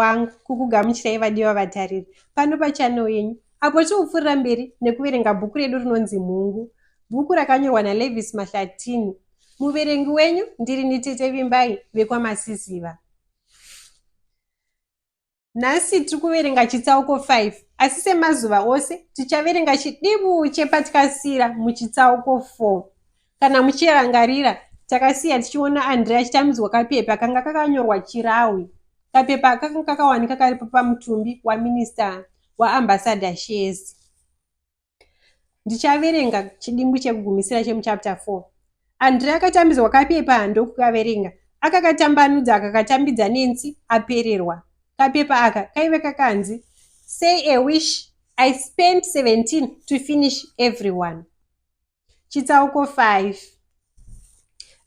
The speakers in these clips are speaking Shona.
wangu kukugamuchirai vadiwa vatariri pano pachannel yenyu apo tiri kupfuurira mberi nekuverenga bhuku redu rinonzi Mhungu, bhuku rakanyorwa naLevis Mahlatini. Muverengi wenyu ndirini Tete Vimbai vekwaMasiziva. Nhasi tiri kuverenga chitsauko 5 asi semazuva ose tichaverenga chidibu chepatikasiira muchitsauko 4. Kana muchirangarira, takasiya tichiona Andrea achitambidzwa kapepa kanga kakanyorwa chirahwe. Kapepa aka kanga kakawanika karipo pamutumbi waMinister waAmbassador Shezi. Ndichaverenga chidimbu chekugumisira chemuchapter 4. Andrea akatambidzwa kapepa ndokukaverenga. Akakatambanudza akakatambidza Nancy apererwa. Kapepa aka kaive kakanzi Say a wish I spent 17 to finish everyone. Chitsauko 5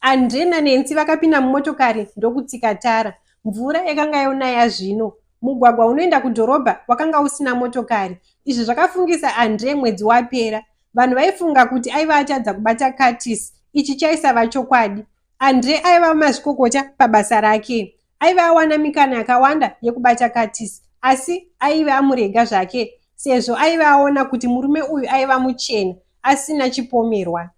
Andre naNancy vakapinda mumotokari ndokutsika tara. Mvura yakanga yonaya zvino. Mugwagwa unoenda kudhorobha wakanga usina motokari. Izvi zvakafungisa Andre mwedzi wapera. Vanhu vaifunga kuti aiva atadza kubata Curtis. Ichi chaisava chokwadi. Andre aiva mazvikokota pabasa rake. Aive awana mikana yakawanda yekubata Curtis asi aive amurega zvake sezvo aive aona kuti murume uyu aiva muchena asina chipomerwa.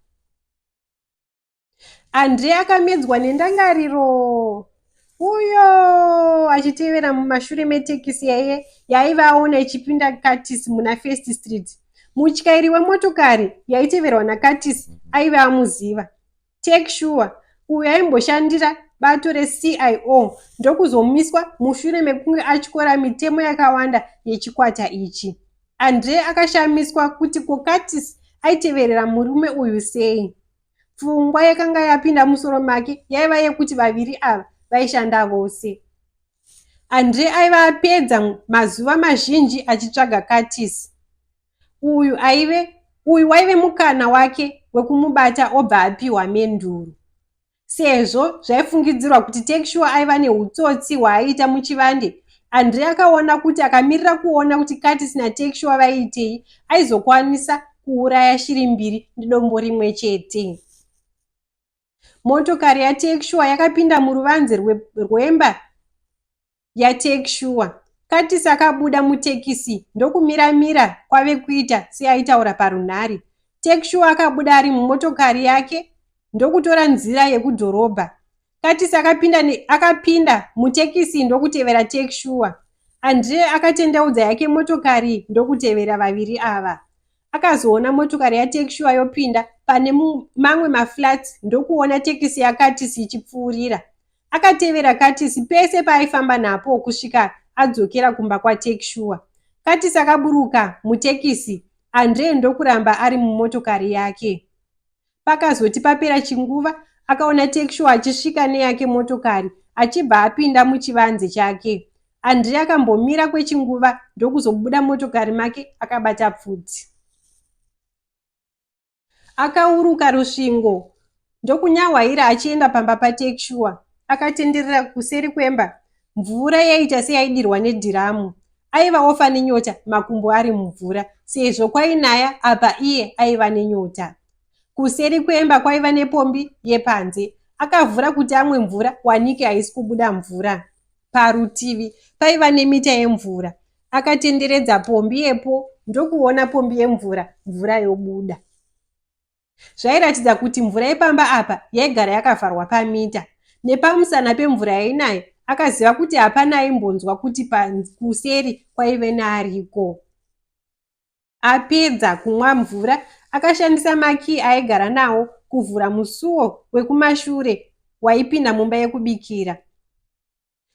Andre akamedzwa nendangariro uyo achitevera mumashure metekisi yaiye yaaive aona ichipinda Curtis muna First Street. Mutyairi wemotokari yaiteverwa naCurtis aive amuziva. Take sure uyo aimboshandira bato reCIO ndokuzomiswa mushure mekunge atyora mitemo yakawanda yechikwata ichi. Andre akashamiswa kuti ko Curtis aiteverera murume uyu sei. Pfungwa yakanga yapinda musoro make yaiva yekuti vaviri ava vaishanda vose. Andre aiva apedza mazuva mazhinji achitsvaga Curtis. Uyu aive uyu waive mukana wake wekumubata obva apiwa menduru. Sezvo zvaifungidzirwa kuti Takesure aiva nehutsotsi hwaaiita muchivande, Andre akaona kuti akamirira kuona kuti Curtis naTakesure vaiitei, aizokwanisa kuuraya shiri mbiri nedombo rimwe chete. Motokari yaTakesure yakapinda muruvanze rwemba yaTakesure. Curtis akabuda mutekisi ndokumira-mira kwave kuita seaitaura parunhare. Takesure akabuda ari mumotokari yake ndokutora nzira yekudhorobha. Curtis akapinda, ne, akapinda mutekisi ndokutevera Takesure. Andre akatendeudza yake motokari ndokutevera vaviri ava. Akazoona motokari yaTakesure yopinda pane mamwe maflats ndokuona tekisi yaCurtis ichipfuurira. Akatevera Curtis pese paaifamba napo kusvika adzokera kumba kwaTakesure. Curtis akaburuka mutekisi, Andre ndokuramba ari mumotokari yake. Pakazoti papera chinguva, akaona Takesure achisvika neyake motokari achibva apinda muchivanze chake. Andre akambomira kwechinguva ndokuzobuda motokari make akabata pfuti. Akauruka rusvingo ndokunyahwaira achienda pamba paTakesure. Akatenderera kuseri kwemba. Mvura yaiita seyaidirwa nedhiramu. Aiva ofa nenyota makumbo ari mumvura sezvo kwainaya apa iye aiva nenyota. Kuseri kwemba kwaiva nepombi yepanze. Akavhura kuti amwe mvura wanike haisi kubuda mvura. Parutivi paiva nemita yemvura. Akatenderedza pombi yepo ndokuona pombi yemvura, mvura yobuda. Zvairatidza kuti mvura yepamba apa yaigara yakavharwa pamita. Nepamusana pemvura yainaya, akaziva kuti hapana aimbonzwa kuti kuseri kwaive neariko. Apedza kumwa mvura, akashandisa makii aaigara nawo kuvhura musuo wekumashure waipinda mumba yekubikira.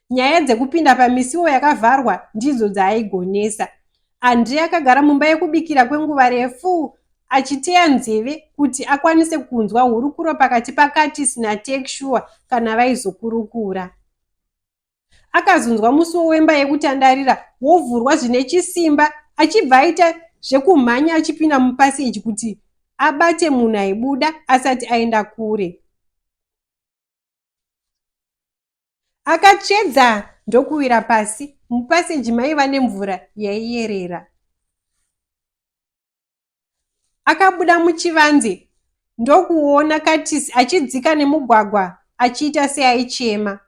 Nyaya dzekupinda pamisiwo yakavharwa ndidzo dzaaigonesa. Andre akagara mumba yekubikira kwenguva refu achiteya nzeve kuti akwanise kunzwa hurukuro pakati paCurtis naTakesure kana vaizokurukura. Akazonzwa musuwo wemba yekutandarira wovhurwa zvine chisimba achibva aita zvekumhanya achipinda mupaseji kuti abate munhu aibuda asati aenda kure. Akatsvedza ndokuwira pasi mupaseji maiva nemvura yaiyerera. Akabuda muchivanze ndokuona Curtis achidzika nemugwagwa achiita seaichema.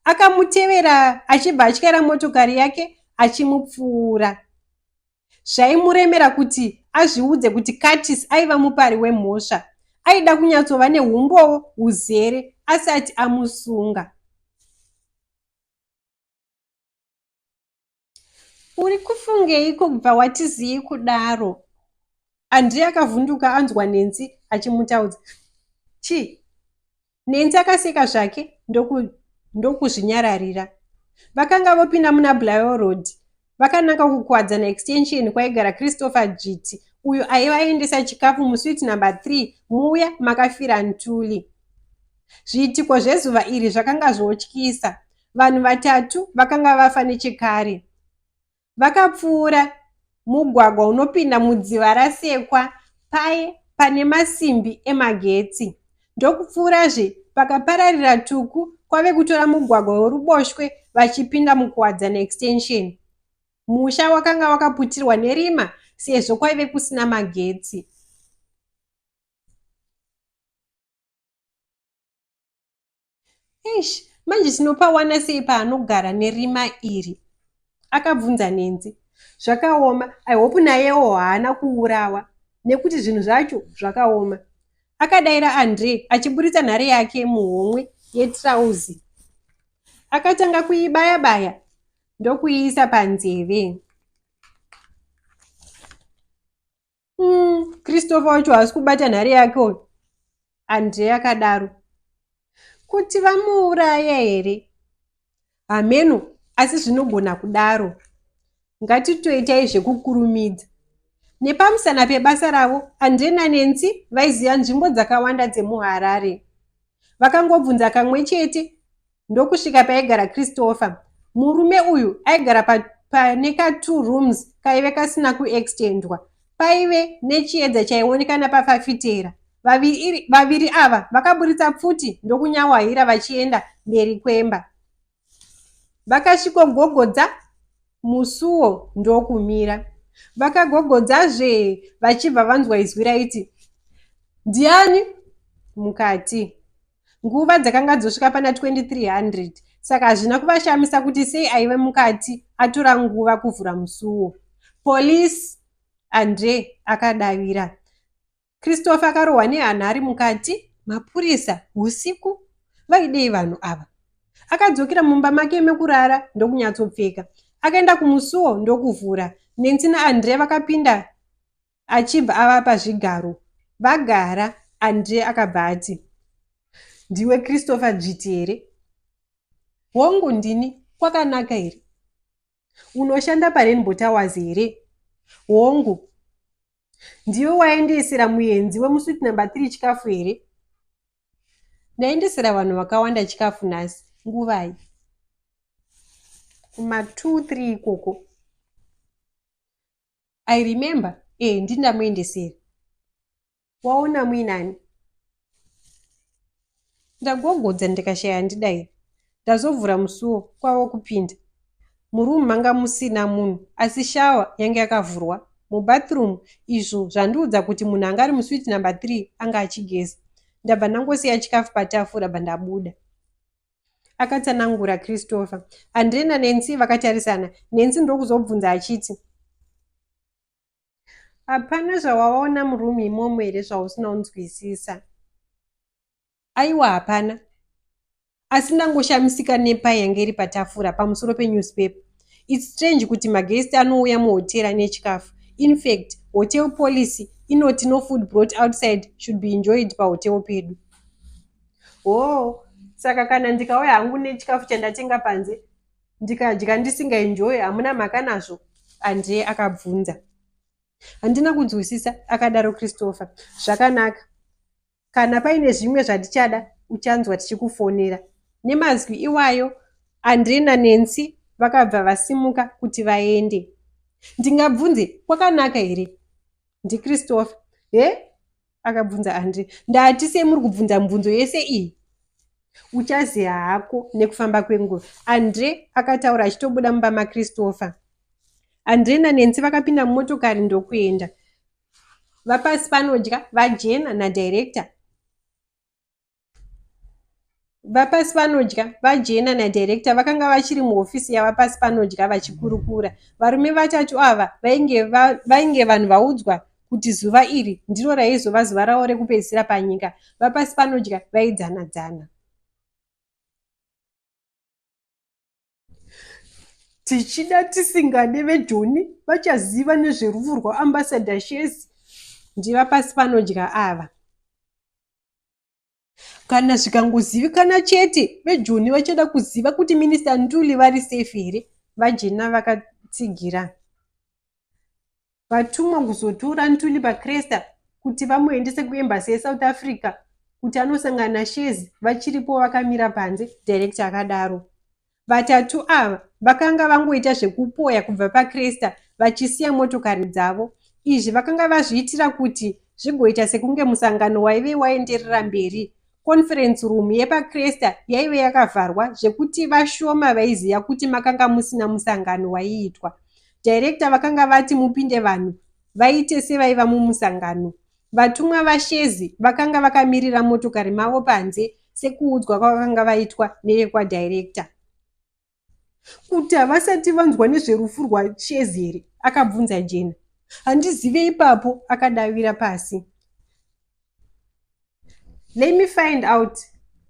Akamutevera achibva atyaira motokari yake achimupfuura. Zvaimuremera kuti azviudze kuti Curtis aiva mupari wemhosva. Aida kunyatsova nehumbowo huzere asati amusunga. Uri kufungeiko kubva wati zii kudaro? Andre akavhunduka anzwa Nancy achimutaudza. Chii? Nancy akaseka zvake ndokuzvinyararira. Vakanga vopinda muna Bulawayo Road vakananga kuKuwadzana Extension kwaigara Christopher Dzviti uyo aiva aendesa chikafu musuite number 3 muya makafira Ntuli. Zviitiko zvezuva iri zvakanga zvotyisa. Vanhu vatatu vakanga vafa nechekare. Vakapfuura mugwagwa unopinda mudziva rasekwa paye pane masimbi emagetsi ndokupfuurazve pakapararira tuku kwave kutora mugwagwa weruboshwe vachipinda muKuwadzana Extension. Musha wakanga wakaputirwa nerima sezvo kwaive kusina magetsi. Eish, manje tinopawana sei paanogara nerima iri? Akabvunza Nenzi. Zvakaoma, I hope nayewo haana kuurawa nekuti zvinhu zvacho zvakaoma. Akadaira Andre achiburitsa nhare yake muhomwe yetirauzi. Akatanga kuibaya baya ndokuiisa panzeve. Christopher wacho haasi kubata nhare yake uyu. Andre akadaro. Kuti vamuuraya here? Hameno, asi zvinogona kudaro. Ngatitoitai zvekukurumidza. Nepamusana pebasa ravo, Andre naNancy vaiziva nzvimbo dzakawanda dzemuHarare. Vakangobvunza kamwe chete ndokusvika paigara Christopher. Murume uyu aigara pane ka two rooms kaive kasina kuextendwa. Paive nechiedza chaioneka napafafitera. Vaviri, vaviri ava vakaburitsa pfuti ndokunyahwaira vachienda mberi kwemba. Vakasvikogogodza musuwo ndokumira. Vakagogodzazve vachibva vanzwa izwi raiti, Ndiani? Mukati. Nguva dzakanga dzosvika pana 2300 saka hazvina kuvashamisa kuti sei aive mukati atora nguva kuvhura musuwo. Police! Andre akadavira. Christopher akarohwa nehana ari mukati. Mapurisa! Husiku? Vaidei vanhu ava? Akadzokera mumba make mekurara ndokunyatsopfeka. Akaenda kumusuwo ndokuvhura. Nancy naAndre vakapinda achibva avapa zvigaro. Vagara, Andre akabva ati, Ndiwe Christopher Dzviti here? Hongu ndini, kwakanaka here? Unoshanda paRainbow Towers here? Hongu. Ndiwe waendesera muenzi wemusuite number 3 chikafu here? Ndaendesera vanhu vakawanda chikafu nhasi. Nguvai? Kuma 2 3 ikoko. I remember eh ndini ndamuendesera. Waona muinani? Ndagogodza ndikashaya andidaira. Ndazovhura musuwo kwava kupinda. Muroom manga musina munhu asi shower yanga yakavhurwa. Mubathroom izvo zvandiudza kuti munhu anga ari musuite number 3 anga achigeza. Ndabva ndangosiya chikafu patafura bva ndabuda. Akatsanangura Christopher. Andre naNancy vakatarisana. Nancy ndokuzobvunza achiti, Hapana zvawaona muroom imomo here zvausina kunzwisisa? Aiwa hapana. Asi ndangoshamisika nepai yange iri patafura pamusoro penewspaper. It's strange kuti maguest anouya muhotera nechikafu. In fact, hotel policy inoti no food brought outside should be enjoyed pahotel pedu. Hoo, saka kana ndikauya hangu nechikafu chandatenga panze ndikadya ndisingaenjoye hamuna mhaka nazvo? Andre akabvunza. Handina kunzwisisa, akadaro Christopher. Zvakanaka. Kana paine zvimwe zvatichada uchanzwa tichikufonera. Nemazwi iwayo, Andre naNancy vakabva vasimuka kuti vaende. Ndingabvunze, kwakanaka here? NdiChristopher. He? Akabvunza Andre. Ndati sei muri kubvunza mibvunzo yese iyi? Uchaziva hako nekufamba kwenguva, Andre akataura achitobuda mumba maChristopher. Andre naNancy vakapinda mumotokari ndokuenda. Vapasi panodya vaJena nadirector. VaPasipanodya, VaJena naDirector vakanga vachiri muhofisi yaVaPasipanodya vachikurukura. Varume vatatu ava vainge vanhu vaudzwa kuti zuva iri ndiro raizova zuva ravo rekupedzisira panyika. VaPasipanodya vaidzana-dzana. Tichida tisingade veJoni vachaziva nezverufu rwaAmbassador Shezi ndiVaPasipanodya ava. Kana zvikangozivikana chete veJoni vachada kuziva kuti Minister Ntuli vari safe here, VaJena vakatsigira. Vatumwa kuzotora Ntuli paCresta kuti vamuendese kuEmbassy yeSouth Africa kuti anosangana naShezi vachiripo vakamira panze, Director akadaro. Vatatu ava vakanga vangoita zvekupoya kubva paCresta vachisiya motokari dzavo. Izvi vakanga vazviitira kuti zvigoita sekunge musangano waive waenderera mberi. Conference room yepaCresta yaive yakavharwa zvekuti vashoma vaiziva kuti makanga musina musangano waiitwa. Director vakanga vati mupinde vanhu vaite sevaiva mumusangano. Vatumwa vaShezi vakanga vakamirira motokari mavo panze sekuudzwa kwavakanga vaitwa nevekwaDirector. Kuti havasati vanzwa nezverufu rwaShezi here? akabvunza Jena. Handizive ipapo, akadavira Pasi. Let me find out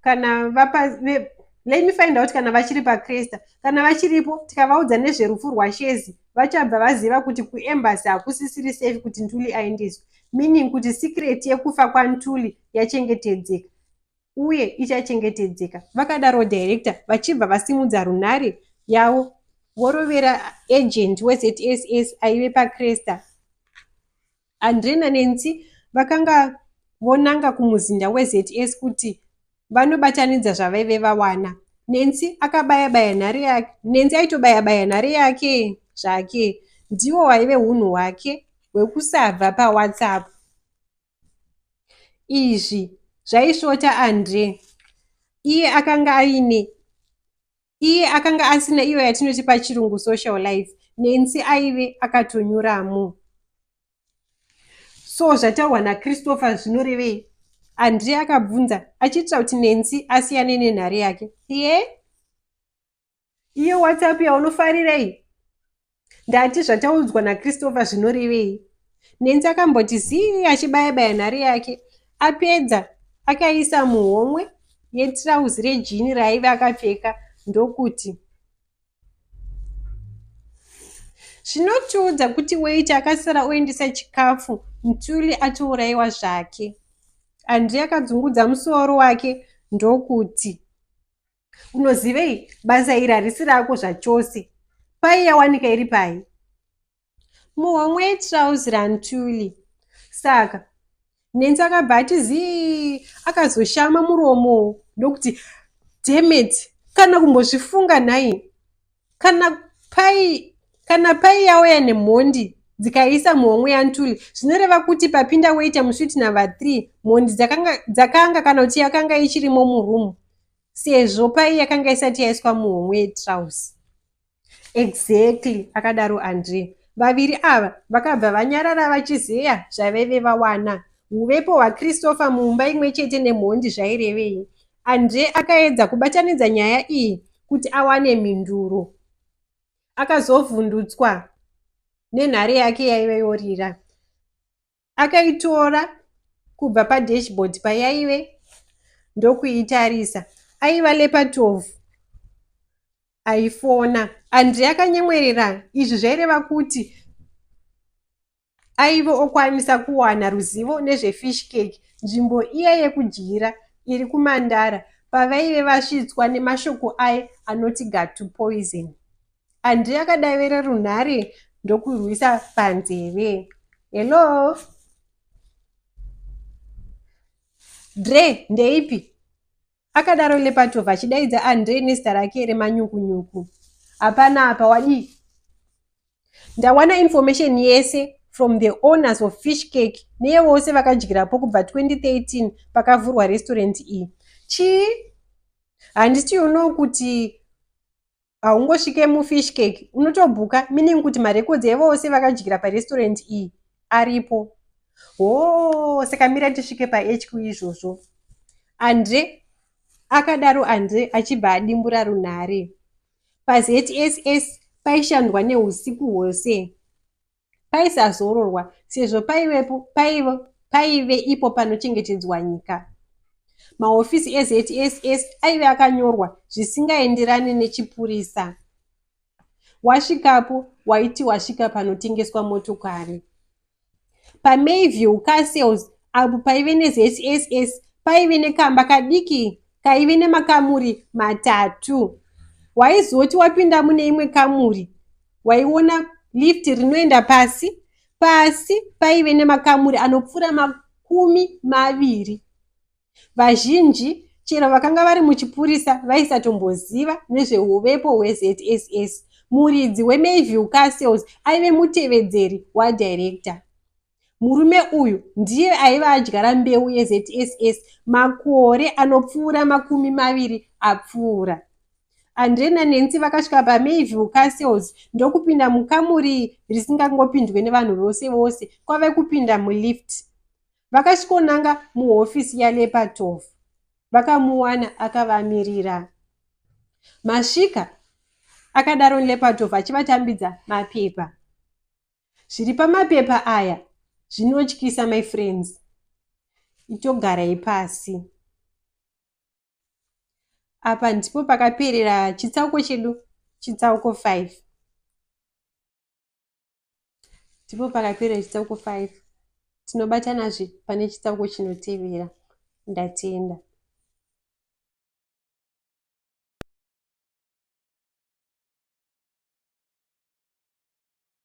kana vapa, ve, let me find out kana vachiri paCresta. Kana vachiripo tikavaudza nezverufu rwaShezi vachabva vaziva kuti kuembassy hakusisiri safe kuti Ntuli aendeswe. Meaning kuti secret yekufa kwaNtuli yachengetedzeka uye ichachengetedzeka, vakadaro director vachibva vasimudza runhare yavo vorovera agent weZSS aive paCresta. Andre naNancy vakanga vonanga kumuzinda weZS kuti vanobatanidza zvavaive vawana. Nancy akabaya-baya nhare yake. Nancy aitobaya-baya nhare yake zvake. Ndiwo hwaive hunhu hwake hwekusabva paWhatsApp. Izvi zvaisvota Andre. Iye akanga aine Iye akanga asina iyo yatinoti pachirungu social life. Nancy aive akatonyuramo. So zvataurwa naChristopher zvinorevei? Andre akabvunza achiitira kuti Nancy asiyane nenhare yake. Ye? Iyo WhatsApp yaunofarira iyi? Ndati zvataudzwa naChristopher zvinorevei? Nancy akamboti zii achibaya-baya nhare yake. Apedza akaisa muhomwe yetirauzi rejini raaive akapfeka ndokuti, Zvinotiudza kuti waiter akasara oendesa chikafu Ntuli atouraiwa zvake. Andre akadzungudza musoro wake ndokuti, Unozivei, basa iri harisi rako zvachose. Pai yawanika iri pai? Muhomwe yetirauzi raNtuli. Saka Nancy akabva ati zii akazoshama muromo ndokuti dammit kana kumbozvifunga nhai kana pai kana pai yauya nemhondi dzikaiisa muhomwe yaNtuli zvinoreva kuti papinda waiter musuite number 3 mhondi dzakanga, dzakanga kana kuti yakanga ichirimo murumu sezvo pai yakanga isati yaiswa muhomwe yetirauzi. Exactly, akadaro Andre. Vaviri ava vakabva vanyarara vachizeya zvavaive vawana. Huvepo hwaChristopher mumba imwe chete nemhondi zvairevei? Andre akaedza kubatanidza nyaya iyi kuti awane mhinduro. Akazovhundutswa nenhare yake yaive yorira. Akaitora kubva padashboard payaive ndokuitarisa. Aiva Lepatov aifona. Andre akanyemwerera. Izvi zvaireva kuti aive okwanisa kuwana ruzivo nezvefish cake, nzvimbo iya yekudyira iri kuMandara pavaive vasvitswa nemashoko aye anoti gatu poison. Andre akadavira runhare ndokurwisa panzeve. Hello? Dre, ndeipi? Akadaro Lepatov achidaidza Andre nezita rake remanyukunyuku. Hapana apa wadii? Ndawana information yese from the owners of Fish Cake neyevose vakadyirapo kubva 2013 pakavhurwa restaurant iyi. Chii? Handiti you know kuti haungosvike mufish cake unotobhuka meaning kuti marekodzi evose vakadyira parestaurant iyi aripo hoo saka mira tisvike pahq izvozvo andre Akadaro Andre achibva adimbura runhare. PaZSS paishandwa nehusiku hwose. Paisazororwa sezvo paivepo paive, paive ipo panochengetedzwa nyika. Mahofisi eZSS aive akanyorwa zvisingaenderane nechipurisa. Wasvikapo waiti wasvika panotengeswa motokari. PaMayview Car Sales apo paive neZSS paive nekamba kadiki kaive nemakamuri matatu. Waizoti wapinda mune imwe kamuri waiona lift rinoenda pasi. Pasi paive nemakamuri anopfuura 20. Vazhinji chero vakanga vari muchipurisa vaisatomboziva nezvehuvepo hweZSS. Muridzi weMayview Car Sales aive mutevedzeri wadirector. Murume uyu ndiye aiva adyara mbeu yeZSS makore anopfuura 20 apfuura. Andre naNancy vakasvika paMayview Car Sales ndokupinda mukamuri risingangopindwe nevanhu vose vose kwave kupinda mulift. Vakasvikonanga muhofisi yaLepatov. Vakamuwana akavamirira. Masvika, akadaro Lepatov achivatambidza mapepa. Zviri pamapepa aya zvinotyisa my friends. Itogarai pasi. Apa ndipo pakaperera chitsauko chedu, chitsauko 5. Ndipo pakapera chitsauko 5. Tinobatanazve pane chitsauko chinotevera. Ndatenda.